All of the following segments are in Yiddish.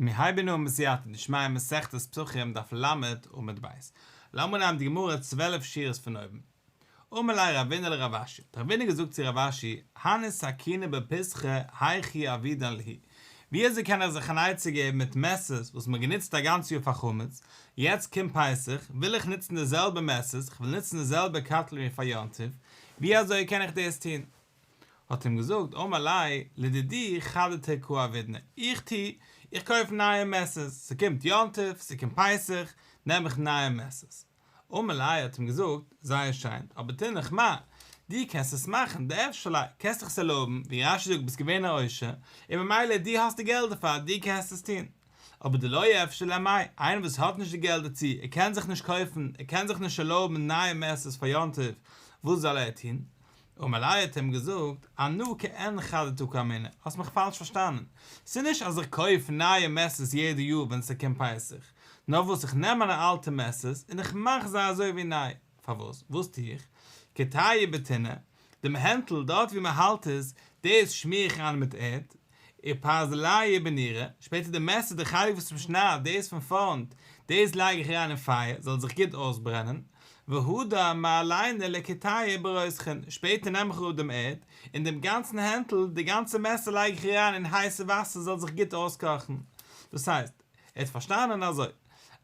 מיר הייבן אן בסייעתא דשמיא מסכת פסחים דף ל' עמוד ב'. לאמיר נעמען די גמרא 12 שורות פון אויבן. אמר ליה רבינא לרב אשי, האט רבינא געזאגט צו רב אשי, הני סכיני בפיסחא היכי עבידן להו, ווי אזוי קען איך זיך אן עצה געבן מיט מעסערס וואס מ'האט גענוצט א גאנץ יאר פאר חמץ, יעצט קומט פסח וויל איך נוצן די זעלבע מעסערס, כ'וויל נוצן די זעלבע cutlery פאר יום טוב, ווי אזוי קען איך דאס טון? האט אים געזאגט, אמר ליה, לדידי חדתי קא עבידנא, איך טו, איך קויף נייע מעסערס, ס'קומט יום טוב, ס'קומט פסח, נעם איך נייע מעסערס. אמר ליה האט אים געזאגט, זייער שיין, אבער תינח מר, דו קענסט עס מאכן, דאפשר ליה, קענסט דיך עס ערלויבן, ווי רש"י זאגט ביסט געווען א עושר, און ממילא דו האסט די געלט דערפאר, דו קענסט עס טון. אבער דלא אפשר ליה מאי, איינער וואס האט נישט די געלט דערצו, ער קען זיך נישט קויפן, ער קען זיך נישט ערלויבן נייע מעסערס פאר יום טוב, וואס זאל ער טון? אמר ליה האט אים געזאגט, אנא כעין חדתא קאמינא, האסט מיך פאלש פארשטאנען, ס'איז נישט אז איך קויף נייע מעסערס יעדע יאר ווען ס'קומט פסח, נאר וואס איך נעם מיינע אלטע מעסערס און איך מאך זיי אזוי ווי ניי, פארוואס? וואס טו איך? קטיעא בטינא, דעם הענטל דארט ווי מען האלט עס, דאס שמיר איך איין מיט ערד, ופרזליא בנורא, שפעטער די מעסער די חלק וואס מען שניידט דאס פון פארנט, דאס לייג איך אריין אין פייער זאל זיך גוט אויסברענען, והדר מעליינא לקיטעיה ברותחין, שפעטער נעם איך אראפ דעם ערד, און דעם גאנצן הענטל, די גאנצע מעסער לייג איך אריין אין הייסע וואסער זאל זיך גוט אויסקאכן. דאס הייסט, ער האט פארשטאנען אזוי,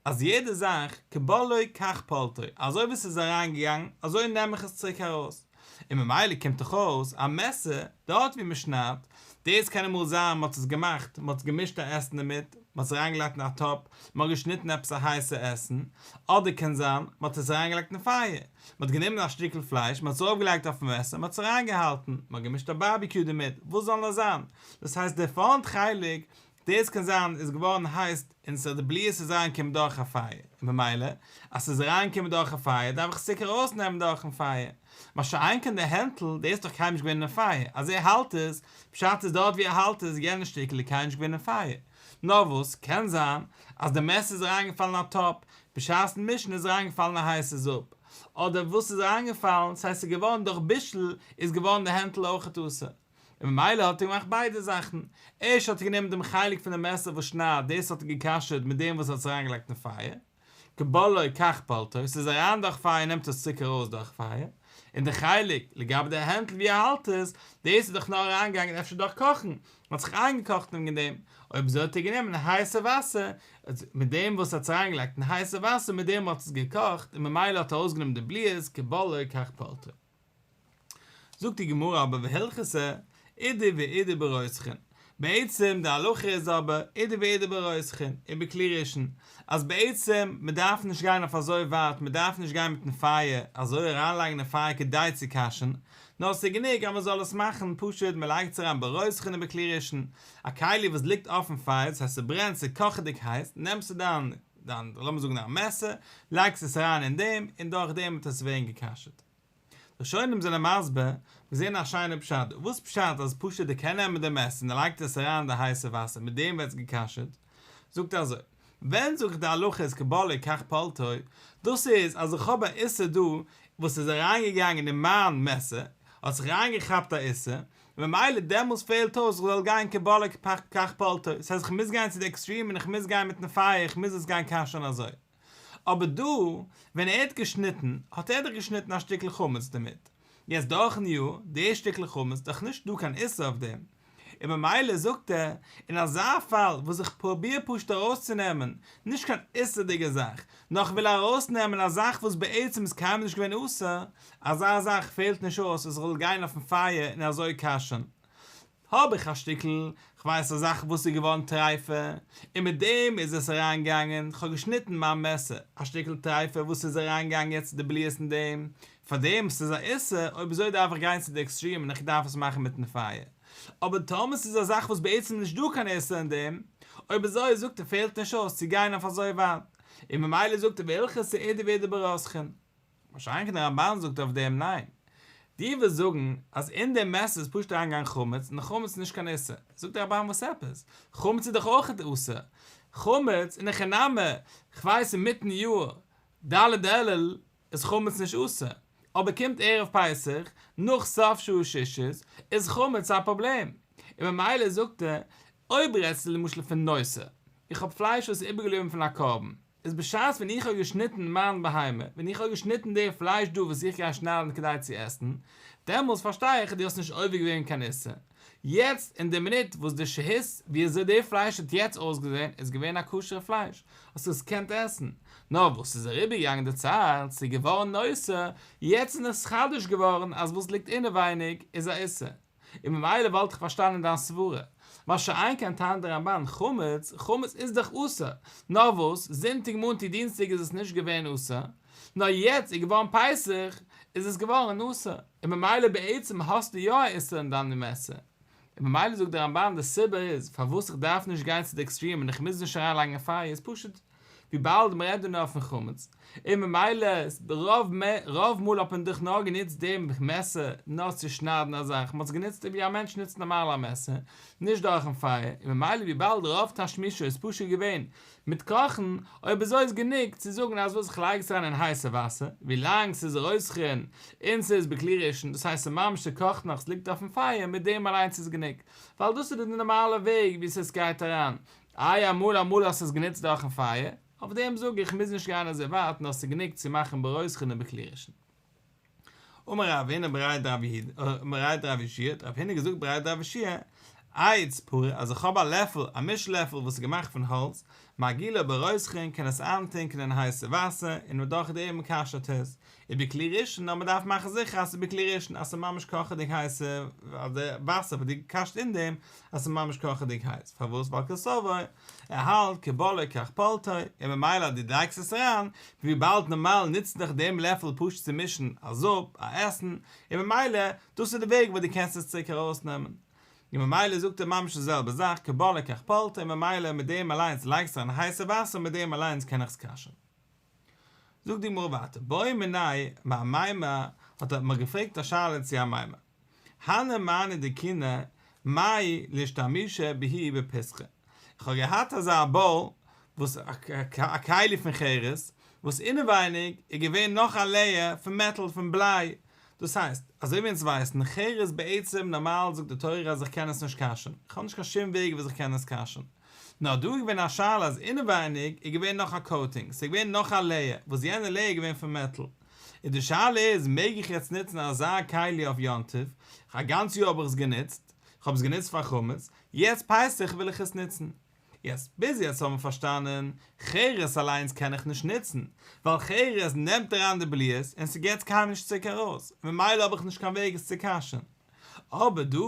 אז יעדע זאך כבולעו כך פולטו, אזוי ווי ס'איז אריינגעגאנגען, אזוי נעם איך עס צוריק ארויס. און ממילא קומט דאך אויס, א מעסער, דארט ווי מ'שניידט, דאס קען אמאל זיין מ'האט עס געמאכט, מ'האט געמישט א עסן דערמיט, מ'האט עס אריינגעלייגט אין א טאפ, מ'האט געשניטן עפעס א הייסע עסן, אדער קען זיין, מ'האט עס אריינגעלייגט אין פייער, מ'האט גענומען א שטיקל פלייש, מ'האט עס ארויפגעלייגט אויפן מעסער, מ'האט עס אריינגעהאלטן, מ'האט געמישט א barbecue דערמיט, וואס זאל נאר זיין. דאס הייסט דער פארנט חלק דאס קען זיין איז געווארן הייס און ס'האט די בליעות איז אריינגעקומען דורך א פייער און ממילא אז ס'איז אריינגעקומען דורך א פייער דארף איך עס צוריק ארויסנעמען דורכן פייער מה שאין כן די הענטל דאס איז דאך קיינמאל נישט געווען אין פייער אז ער האלט עס פשט איז דארט ווי ער האלט עס יענע שטיקל איז קיינמאל נישט געווען אין פייער נאר וואס קען זיין אז די מעסער איז אריינגעפאלן אין א טאפ בשעת'ן מישן איז אריינגעפאלן א הייסע זופ אדער וואס איז אריינגעפאלן ס'הייסט ס'איז געווארן דורך בישול איז געווארן די הענטל אויכעט אסור. און ממילא האט ער געמאכט ביידע זאכן, ערשט האט ער גענומען דעם חלק פון די מעסער וואס שניידט, דאס האט ער גע'כשר'ט מיט דעם וואס ער האט עס אריינגעלייגט אין פייער, כבולעו כך פולטו, ס'איז אריין דורך פייער נעמט עס צוריק ארויס דורך פייער, און די חלק לגבי די הענטל ווי ער האלט עס, דאס איז דאך נאר אריינגעגאנגען אפשר דורך קאכן, מען האט זיך איינגעקאכט וועגן דעם, אויב אזוי האט ער גענומען הייסע וואסער, מיט דעם וואס ער האט עס אריינגעלייגט אין הייסע וואסער מיט דעם האט עס געקאכט, און ממילא האט ער ארויסגענומען די בליעות, כבולעו כך פולטו. זאגט די גמרא אבער והלכתא אידי ואידי ברותחין, בעצם די הלכה איז אבער אידי ואידי ברותחין ובכלי ראשון, אז בעצם מען דארף נישט גיין אויף אזוי ווייט, מען דארף נישט גיין מיטן פייער אזוי אריינלייגן אין פייער כדי צו כשר'ן, נאר עס איז גענוג אז מען זאל עס מאכן פשוט מען לייגט עס אריין ברותחין ובכלי ראשון, א כלי וואס ליגט אויפן פייער דאס הייסט ס'ברענט ס'איז קאכעדיג הייס, נעמסטו דיין דיין לאמיר זאגן דיין מעסער לייגסט עס אריין אין דעם און דורך דעם וועט עס ווערן גע'כשר'ט. ראשונים זענען מסביר, מיר זעהן א שיינע פשט דא, וואס פשט אז פשוט ער קען נעמען די מעסער און ער לייגט עס אריין אין די הייסע וואסער מיט דעם ווערט עס גע'כשר'ט, זאגט ער אזוי, ווען זאג איך די הלכה איז כבולעו כך פולטו, דאס איז אז איך האב א איסור דא וואס איז אריינגעגאנגען אין מיין מעסער, האט זיך אריינגעכאפט א איסור, און ממילא דעמאלס פעלט אויס איך זאל גיין כבולעו כך פולטו, ס'הייסט איך מוז גיין צו די עקסטרים און איך מוז גיין מיטן פייער איך מוז עס גיין כשר'ן אזוי. אבער דא ווען ער האט געשניטן האט ער דאך געשניטן א שטיקל חמץ דערמיט, יעצט דורכן יאר די שטיקל חמץ דאך נישט דא קיין איסור אויף דעם, און ממילא זאגט ער, אין אזא פאל וואס איך פרוביר פשוט ארויסצונעמען, נישט קיין איסור'דיגע זאך, נאר איך וויל ארויסנעמען א זאך וואס בעצם איז קיינמאל נישט געווען אסור, אזא זאך פעלט נישט אויס אז איך זאל גיין אויפן פייער און אזוי כשר'ן. האב איך א שטיקל, כ'ווייס א זאך וואס איז געווארן טרייפה, און מיט דעם איז עס אריינגעגאנגען, כ'האב געשניטן מיין מעסער, א שטיקל טרייפה וואס איז אריינגעגאנגען יעצט די בליעות אין דעם, פאר דעם ס'איז א איסור, אויב אזוי דארף איך גיין צו די עקסטרים און איך דארף עס מאכן מיטן פייער. אבער טאמער ס'איז א זאך וואס בעצם נישט דא קיין איסור אין דעם, אויב אזוי זאגט ער פעלט נישט אויס צו גיין אויף אזוי ווייט, און ממילא זאגט ער והלכתא אידי ואידי ברותחין. מה שאין כן דער רמב"ן זאגט אויף דעם ניין. דו ווילסט זאגן אז אין דעם מעסער איז פשוט אריינגעגאנגען חמץ און חמץ איז נישט קיין איסור. זאגט דער רמב"ן וואס עפעס? חמץ איז דאך אויך אסור. חמץ אין הכי נמי, כ'ווייס אינמיטן יאר ד' אלול איז חמץ נישט אסור, אבער קומט ערב פסח נאך סוף שעה שישית איז חמץ א פראבלעם. און ממילא זאגט ער, אויב רעדסטו למשל פון נותר. איך האב פלייש וואס איז איבערגעבליבן פון א קרבן, איז בשעת ווען איך האב געשניטן מיין בהמה, ווען איך האב געשניטן די פלייש דא וואס איך גיי שניידן כדי צו עסן, דעמאלס פארשטיי איך אז דו האסט נישט עובר געווען קיין איסור. יעצט אין די מינוט וואס די שהות ווי אזוי די פלייש האט יעצט אויסגעזען איז געווען א כשר'ע פלייש, האסטו עס געקענט עסן. נאר וואס ס'איז אריבערגעגאנגען די צייט, ס'איז געווארן נותר, יעצט איז נתחדש געווארן אז וואס ליגט אינעווייניג איז א איסור. און ממילא וואלט איך פארשטאנען דיין סברה. מה שאין כן טענה'ט דער רמב"ן חמץ, חמץ איז דאך אסור, נאר וואס, זונטאג מאנטאג דינסטאג איז עס נישט געווען אסור, נאר יעצט איז געווארן פסח איז עס געווארן אסור, און ממילא בעצם האסטו יא א איסור אין דיין מעסער. און ממילא זאגט דער רמב"ן די סיבה איז פארוואס איך דארף נישט גיין צו די עקסטריעם און איך מוז נישט אריינלייגן אין פייער איז פשוט וויבאלד מ'רעדט דא נאר פון חמץ, און ממילא איז רוב רוב מאל האט מען דאך נאר גענוצט דעם מעסער נאר צו שניידן א זאך, מ'האט עס גענוצט ווי א מענטש נוצט נארמאל א מעסער, נישט דורכן פייער, און ממילא וויבאלד רוב תשמישו איז פשוט געווען מיט קאכן, אויב אזוי איז גענוג צו זאגן אז וואס כ'לייג עס אריין אין הייסע וואסער, ווילאנג ס'איז רותחין און ס'איז בכלי ראשון, דאס הייסט ס'ממש ס'קאכט נאך ס'ליגט אויפן פייער, מיט דעם אליינס איז גענוג, ווייל דאס איז די נארמאלע וועג ווי ס'גייט אריין, איי אמאל אמאל האסטו עס גענוצט דורכן פייער? אויף דעם זאג איך מוז נישט גיין אזוי ווייט נאר ס'איז גענוג צו מאכן ברותחין און בכלי ראשון. אמר רב הונא בריה דרב יהושע, האט רב הונא געזאגט בריה דרב יהושע, עץ פרור אז איך האב א לעפל, א מיש לעפל וואס איז געמאכט פון האלץ, מגעילו ברותחין קען עס איינטונקען אין הייסע וואסער און דורך דעם כשר'ט עס, ובכלי ראשון נאר מ'דארף מאכן זיכער אז ס'איז בכלי ראשון אז ס'איז ממש קאכעדיג הייסע וואסער וואס דו כשר'סט אין דעם אז ס'איז ממש קאכעדיג הייס, פארוואס? ווייל קסבר ער האלט כבולעו כך פולטו, און ממילא אז דו לייגסט עס אריין, וויבאלד נארמאל נוצט דאך דעם לעפל פשוט צו מישן א זופ, א עסן, און ממילא דאס איז די וועג וואס דו קענסט עס צוריק ארויסנעמען. און ממילא זאגט ער ממש די זעלבע זאך כבולעו כך פולטו און ממילא מיט דעם אליינס לייגסט אריין הייסע וואסער מיט דעם אליינס קען איך עס כשר'ן. זאגט די גמרא ווייטער, בעו מיניה מאמימר, האט ער מיר געפרעגט א שאלה צו אמימר, הני מאני דכיני מהו לאשתמושי בהו בפיסחא, איך האב געהאט אזא bowl וואס א כלי פון חרס, וואס אינעווייניג איז געווען נאך א layer פון מעטאל פון בליי, דאס הייסט, אזוי ווי אונז ווייסן, חרס בעצם נארמאל זאגט די תורה אז איך קען עס נישט כשר'ן, איך האב נישט קיין שום וועג ווי אזוי איך קען עס כשר'ן, נאר דא איז געווען א שאלה אז אינעווייניג איז געווען נאך א coating, ס'איז געווען נאך א layer, וואס יענע layer איז געווען פון מעטאל. און די שאלה איז, מעג איך יעצט נוצן אזא כלי אויף יום טוב, א גאנץ יאר האב איך עס גענוצט, איך האב עס גענוצט פאר חמץ, יעצט פסח וויל איך עס נוצן. יעצט, ביז יעצט האבן מיר פארשטאנען, חרס אליינס קען איך נישט נוצן, ווייל חרס נעמט אריין די בליעות און ס'געט קיינמאל נישט צוריק ארויס, ממילא האב איך נישט קיין וועג עס צו כשר'ן. אבער דא,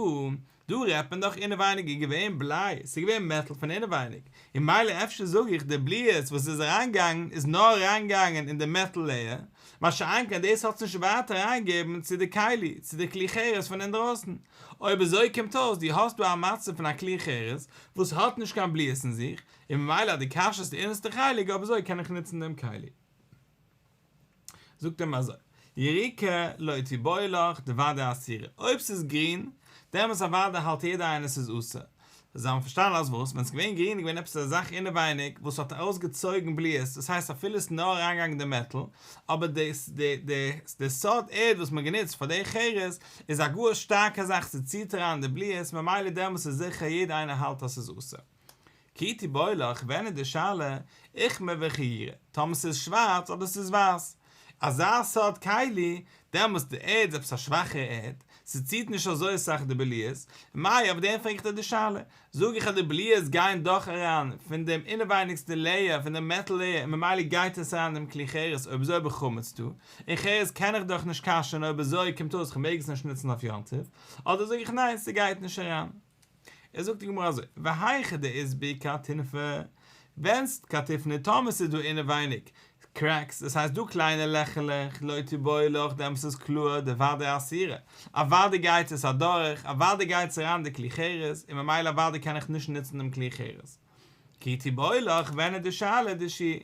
דא רעדט מען דאך אינעווייניג איז געווען בליי, ס'איז געווען מעטאל פון אינעווייניג, און מילא אפשר זאג איך די בליעות וואס איז אריינגעגאנגען איז נאר אריינגעגאנגען אין די מעטאל layer, מה שאין כן דאס האט נישט ווייטער אריינגעגעבן צו די כלי, צו די כלי חרס פון אינדרויסן. אויב אזוי קומט אויס דו האסט דא א מצב פון א כלי חרס וואס האט נישט קיין בליעות אין זיך, און ממילא אז דו כשר'סט די אינערסטע חלק אויב אזוי קען איך נוצן דעם כלי. זאגט אים אזוי, יריקה לא תיבעי לך דודאי אסירא, אויב ס'איז גרין, דעמאלטס אוודאי האלט יעדער איינער ס'איז אסור. זיי האבן פארשטאנען אז וואס, ווען ס'איז געווען גרין איז געווען עפעס א זאך אינעווייניג וואס האט ארויסגעצויגן בליעות, דאס הייסט אפילו ס'איז נאר אריינגעגאנגען די מעטאל, אבער די די די סארט ערד וואס מ'האט גענוצט פאר די חרס איז א גאר שטארקע זאך ס'ציט אריין די בליעות ממילא דעמאלטס איז זיכער יעדער איינער האלט אז ס'איז אסור. כי תיבעי לך, ווען איז די שאלה, אוכמא וחיירא, טאמער ס'איז שווארץ אדער ס'איז ווייס, אזא סארט כלי, דעמאלטס די ערד איז עפעס א שוואכע ערד, ס'ציט נישט אזוי סאך די בליעות, מאי אויף דעם פרעג איך דיר די שאלה, זאג איך אז די בליעות גייען דאך אריין פון דעם אינעווייניגסטע layer, פון דעם מעטל layer, און ממילא גייט עס אריין אין דעם כלי חרס, אויב אזוי האב איך חמץ דא, און חרס קען איך דאך נישט כשר'ן אויב אזוי קומט אויס כ'מעג עס נישט נוצן אויף יום טוב, אדער זאג איך ניין ס'גייט נישט אריין. ער זאגט די גמרא אזוי, והיכא דאית בהו קרטינפי, ווען קרטיפני טאמער ס'איז דא אינעווייניג cracks, דאס הייסט דא קליינע לעכעלעך, לא תיבעי לך דעמאלטס איז קלאר דודאי אסירא, אוודאי גייט עס אדורך, אוודאי גייט עס אריין די כלי חרס, און ממילא אוודאי קען איך נישט נוצן דעם כלי חרס. כי תיבעי לך, ווען איז די שאלה דשיעי?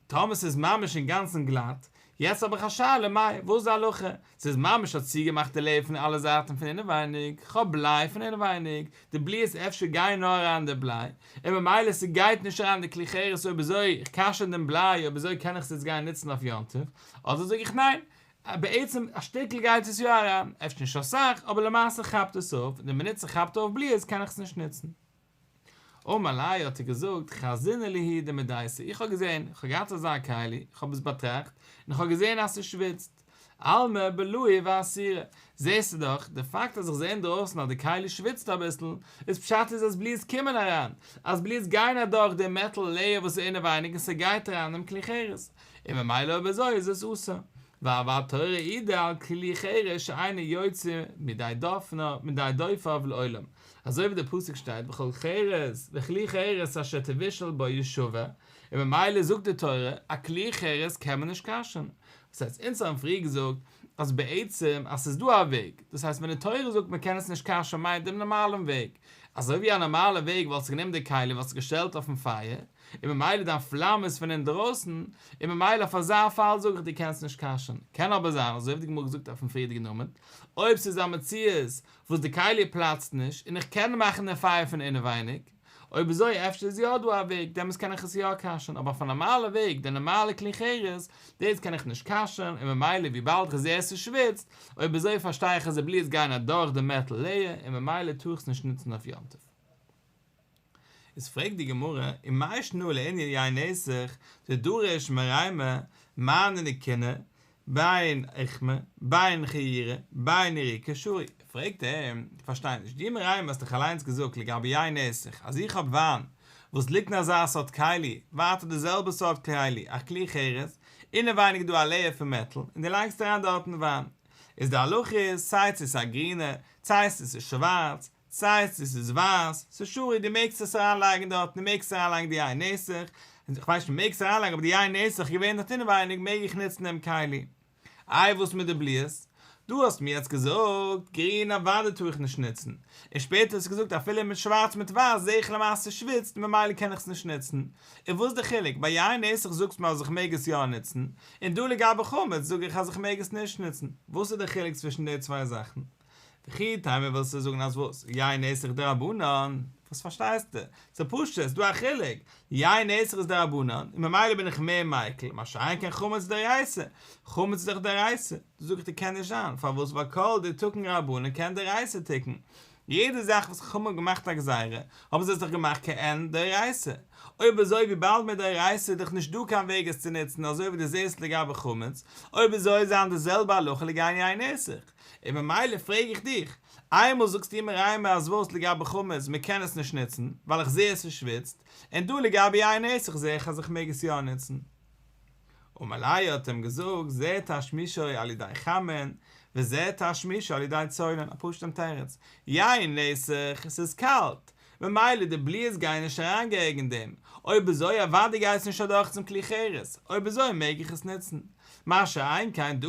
טאמער ס'איז ממש אינגאנצן גלאט, יעצט האב איך א שאלה מאי, וואס איז די הלכה? ס'איז ממש א צוגעמאכטע layer פון אלע זייטן פון אינעווייניג, כ'האב בליי פון אינעווייניג, די בליעות אפשר גייען נאר אריין די בליי, און ממילא ס'גייט נישט אריין די כלי חרס אויב אזוי איך כשר'ן דעם בליי אויב אזוי קען איך עס יעצט גיין נוצן אויף יום טוב, אדער זאג איך ניין, בעצם א שטיקל גייט עס יא אריין, אפשר נישט אסאך, אבער למעשה כאפט עס אויף, און די מינוט ס'כאפט אויף בליעות קען איך עס נישט נוצן. אמר ליה האט ער געזאגט, חזינא להו דמדייתא, איך האב געזען, איך האב געהאט אזא כלי, איך האב עס באטראכט, און איך האב געזען אז ס'שוויצט. אלמא בלאי ואסירא, זעסטו דאך, די פאקט אז איך זע אינדרויסן אז די כלי שוויצט אביסל, איז פשט איז אז בליעות קומען אריין, אז בליעות גייען אדורך די מעטאל layer וואס איז אינעווייניג און ס'גייט אריין אינעם כלי חרס, און ממילא אויב אזוי איז עס אסור. ווייל והתורה העידה על כלי חרס שאינו יוצא מידי דופנו מידי דופיו לעולם, אזוי ווי די פסוק שטייט וכל חרס וכלי חרס אשר תבושל בו ישבר, און ממילא זאגט די תורה א כלי חרס קען מען נישט כשר'ן, דאס הייסט אונז האבן פריער געזאגט אז בעצם אז ס'איז דא א וועג, דאס הייסט ווען די תורה זאגט מען קען עס נישט כשר'ן מיינט דעם נארמאלן וועג, אזוי ווי א נארמאלע וועג וואלסטו גענומען די כלי וואלסטו געשטעלט אויפן פייער, און ממילא דיין פלאם איז פון אינדרויסן, און ממילא אויף אזא פאל זאג איך דו קענסט נישט כשר'ן, קען אבער זיין אזוי ווי די גמרא געזאגט אויפן פריערדיגן עמוד, אויב ס'איז א מציאות וואס די כלי פלאצט נישט און איך קען מאכן די פייער פון אינעווייניג, אויב אזוי אפשר איז יא דא א וועג, דעמאלס קען איך עס יא כשר'ן, אבער אויף א נארמאלע וועג, די נארמאלע כלי חרס, דאס קען איך נישט כשר'ן, און ממילא וויבאלד איך זע עס ס'שוויצט, אויב אזוי פארשטיי איך אז די בליעות גייען אדורך די מעטל layer, און ממילא טאר איך עס נישט נוצן אויף יום טוב. איז פרעגט די גמרא, ומאי שנא לענין יין נסך, דדריש מרימר, מה נינהו כיני, בין אוכמא, בין חיירא, בין יריקא שרי. פרעגט ער, איך פארשטיי נישט, דו מרימר האסט דאך אליינס געזאגט לגבי יין נסך אז איך האב וויין וואס ליגט אין אזא סארט כלי, ווייטער די זעלבע סארט כלי, א כלי חרס, אינעווייניג איז דא א layer פון מעטאל, און דו לייגסט אריין דארטן וויין. איז די הלכה איז, סיי צו ס'איז א גרינע, סיי צו ס'איז שווארץ, סיי צו ס'איז ווייס, ס'איז שרי, דו מעגסט עס אריינלייגן דארטן, דו מעגסט אריינלייגן די יין נסך, איך ווייס נישט מעגסט אריינלייגן אבער די יין נסך איז געווען דארט אינעווייניג מעג איך נוצן דעם כלי. איי וואס מיט די בליעות? דו האסט מיר יעצט געזאגט גרין אוודאי טאר איך נישט נוצן, און שפעטער האסטו געזאגט אפילו מיט שווארץ מיט ווייס זעה איך למעשה ס'שוויצט ממילא קען איך עס נישט נוצן, און וואס די חילוק, ביי יין נסך זאגסט מיר אז איך מעג עס יא נוצן, און דא לגבי חמץ זאג איך אז איך מעג עס נישט נוצן, וואס איז די חילוק צווישן די צוויי זאכן? וכי תימא ווילסטו זאגן אז וואס? יין נסך דרבנן? וואס פארשטייסטו? ס'איז פשוט, ס'איז דא א חילוק, יין נסך איז דרבנן, און ממילא בין איך מער מיקל, מה שאין כן חמץ דאורייתא, חמץ איז דאך דאורייתא, דאס זאג איך דיר קען נישט זיין, פארוואס ווייל כל דתקון רבנן כעין דאורייתא תקון, יעדע זאך וואס חכמים האבן געמאכט א גזירה, האבן זיי עס דאך געמאכט כעין דאורייתא, אויב אזוי וויבאלד מדאורייתא איז דאך נישט דא קיין וועג עס צו נוצן אזוי ווי דו זעסט לגבי חמץ, אויב אזוי זיין די זעלבע הלכה לגבי יין נסך. און ממילא פרעג איך דיך, איינמאל זאגסטו מיר איינמאל אז וואס לגבי חמץ מען קען עס נישט נוצן, ווייל איך זעה עס שוויצט, און דא לגבי יין נסך זעה איך אז איך מעג עס יא נוצן. אמר ליה האט אים געזאגט זה תשמישו על ידי חמין וזה תשמישו על ידי צונן, א פשוט'ן תירוץ, יין נסך, עס איז קאלט, ממילא די בליעות גייען נישט אריין אין דעם, אויב אזוי אוודאי גייט עס נישט אדורך צום כלי חרס, אויב אזוי מעג איך עס נוצן. מה שאין כן דא,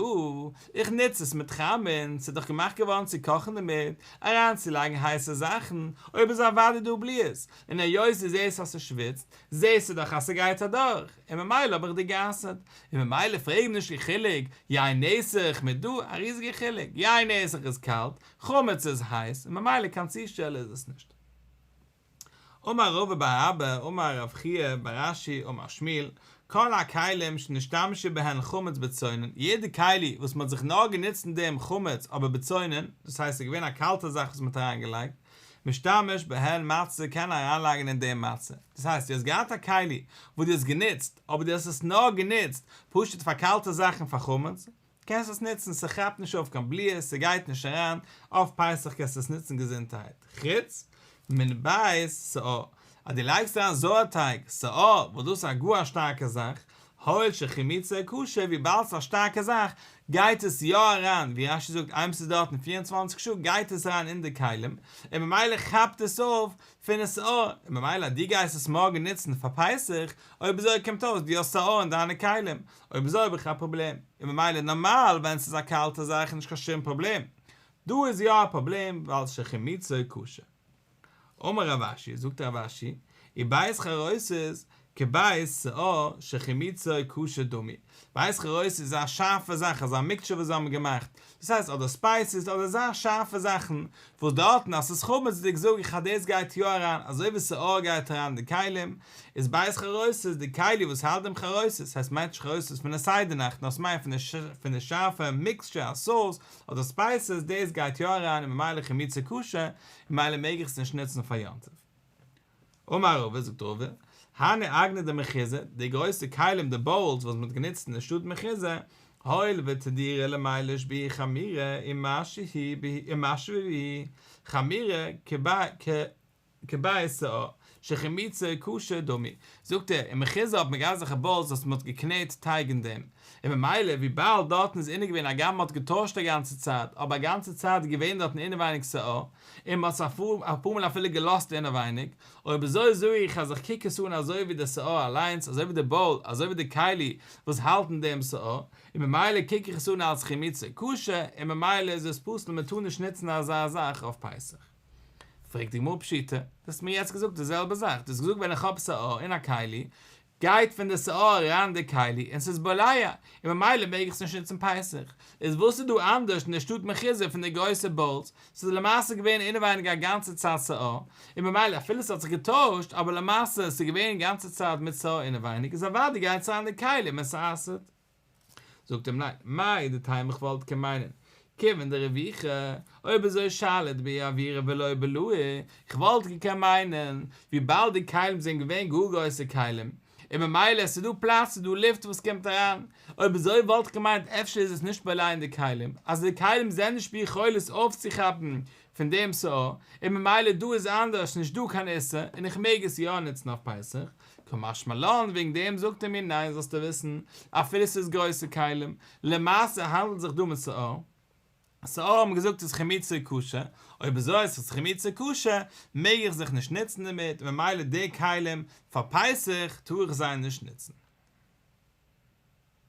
איך נוץ עס מיט חמין, ס'איז דאך געמאכט געווארן צו קאכן דערמיט, אריינצולייגן הייסע זאכן, אויב אזוי אוודאי דא בליעות, און היות דו זעסט אז ס'שוויצט, זעסטו דאך אז ס'גייט אדורך, און ממילא האב איך דיר גע'אסר'ט, און ממילא פרעג נישט קיין חילוק, יין נסך מיט דא, א ריזיגע חילוק, יין נסך איז קאלט, חמץ איז הייס, און ממילא קיין צושטעל איז עס נישט. אמר רבא בר אבא אמר רב חייא בר אשי אמר שמואל, כל הכלים שנשתמשו בהן חמץ בצונן, יעדע כלי וואס מען האט זיך נאר גענוצט אין דעם חמץ אבער בצונן, דאס הייסט ס'איז געווען א קאלטע זאך וואס מען האט אריינגעלייגט, משתמש בהן מצה קען מען אריינלייגן אין דעם מצה. דאס הייסט דו האסט געהאט א כלי וואס דו האסט גענוצט, אבער דו האסט עס נאר גענוצט פשוט פאר קאלטע זאכן פאר חמץ, קענסט עס נוצן, ס'כאפט נישט אויף קיין בליעות, ס'גייט נישט אריין, אויף פסח קענסטו עס נוצן געזונטערהייט, חוץ מן בית שאור, אז דו לייגסט אריין זויערטייג, שאור, וואס דאס איז א גאר א שטארקע זאך, הואיל שחימוצו קשה, וויבאלד ס'איז א שטארקע זאך, גייט עס יא אריין, ווי רש"י זאגט איינמאל ס'איז דארטן 24 שעה גייט עס אריין אין די כלים, און ממילא כאפט עס אויף פון שאור, און ממילא אז דו גייסט עס מארגן נוצן פאר פסח, אויב אזוי קומט אויס דו האסט שאור אין דיינע כלים, אויב אזוי האב איך א פראבלעם, און ממילא נארמאל ווען ס'איז א קאלטע זאך איז נישט קיין שום פראבלעם, דא איז יא א פראבלעם ווייל שחימוצו קשה. אמר רב אשי, זאגט רב אשי, ובית חרוסת כבית שאור שחימוצו קשה דמי, בית חרוסת איז א שארפע זאך, אזא mixture וואס זיי האבן געמאכט, דאס הייסט אדער spices אדער אזא שארפע זאכן, וואס דארטן אז ס'איז חמצ'דיג זאג איך אז דאס גייט יא אריין, אזוי ווי שאור גייט אריין אין די כלים, איז בית חרוסת די כלי וואס האלט דעם חרוסת, הייסט מיינט נישט חרוסת פון די סדר נאכט נאר ס'מיינט פון די שארפע mixture א sauce אדער spices דאס גייט יא אריין און ממילא חימוצו קשה און ממילא מעג איך עס נישט נוצן פאר יום טוב. אמר רבא, זאגט רבא, הני אגני דמחוזא, די גרויסע כלים די באולס וואס מען האט גענוצט אין די שטאט מחוזא, הואיל ותדירא למיליש בהו חמירא ומשוי בהו חמירא כבי שאור שחימוצו כשר דמי, זאגט ער, אין מחוזא האט מען געהאט אזעלכע באולס וואס מען האט געקנעט טייג אין דעם, און ממילא וויבאלד דארטן איז אינער געווען הגם מען האט געטוישט א גאנצע צייט, אבער א גאנצע צייט איז געווען דארטן אינעווייניג שאור, און מען האט עס אפאר מאל אפילו געלאזט אינעווייניג, אויב אזוי זאג איך אז איך קוק עס אן אזוי ווי די שאור אליינס, אזוי ווי די באול, אזוי ווי די כלי וואס האלטן דעם שאור, און ממילא קוק איך עס אן אלס חימוצו כשר, און ממילא איז עס פסול מען טאר נישט נוצן אזא זאך אויף פסח. פרעגט די גמרא פשיטא, דו האסט מיר יעצט געזאגט די זעלבע זאך, דו האסט געזאגט ווען איך האב שאור אין א כלי, גייט פון די שאור אריין אין די כלי און ס'איז בולע, און ממילא מעג איך עס נישט נוצן פסח. איז וואס איז דא אנדערש אין די שטאט מחוזא פון די גרויסע באולס, ס'איז למעשה געווען אינעווייניג א גאנצע צייט שאור, און ממילא אפילו ס'האט זיך געטוישט, אבער למעשה ס'איז געווען גאנצע צייט מיט שאור אינעווייניג, איז אוודאי גייט עס אריין אין די כלי און ס'אסר'ט. זאגט אים ניין, מהו דתימא איך וואלט קען מיינען, כיוון דרוויחי, אויב אזוי שליט בהו אוירא ולא בלעי, איך וואלט געקענט מיינען, וויבאלד די כלים זענען געווען גאר גרויסע כלים, און ממילא עס איז דא פלאץ ס'איז דא לופט וואס קומט אריין, אויב אזוי וואלט איך געמיינט אפשר איז עס נישט בולע אין די כלים, אז די כלים זענען נישט ביכולת אויפצוכאפן פון דעם שאור, און ממילא דא איז אנדערש נישט דא קיין איסור און איך מעג עס יא נוצן אויף פסח, קא משמע לן וועגן דעם זאגט ער מיר ניין זאלסטו וויסן אפילו ס'איז גרויסע כלים, למעשה האנדלט זיך דא מיט שאור, שאור האבן געזאגט איז חימוצו כשר, אויב אזוי אז ס'איז חימוצו כשר מעג איך זיך נישט נוצן דערמיט, ממילא די כלים פאר פסח טאר איך זיי נישט נוצן.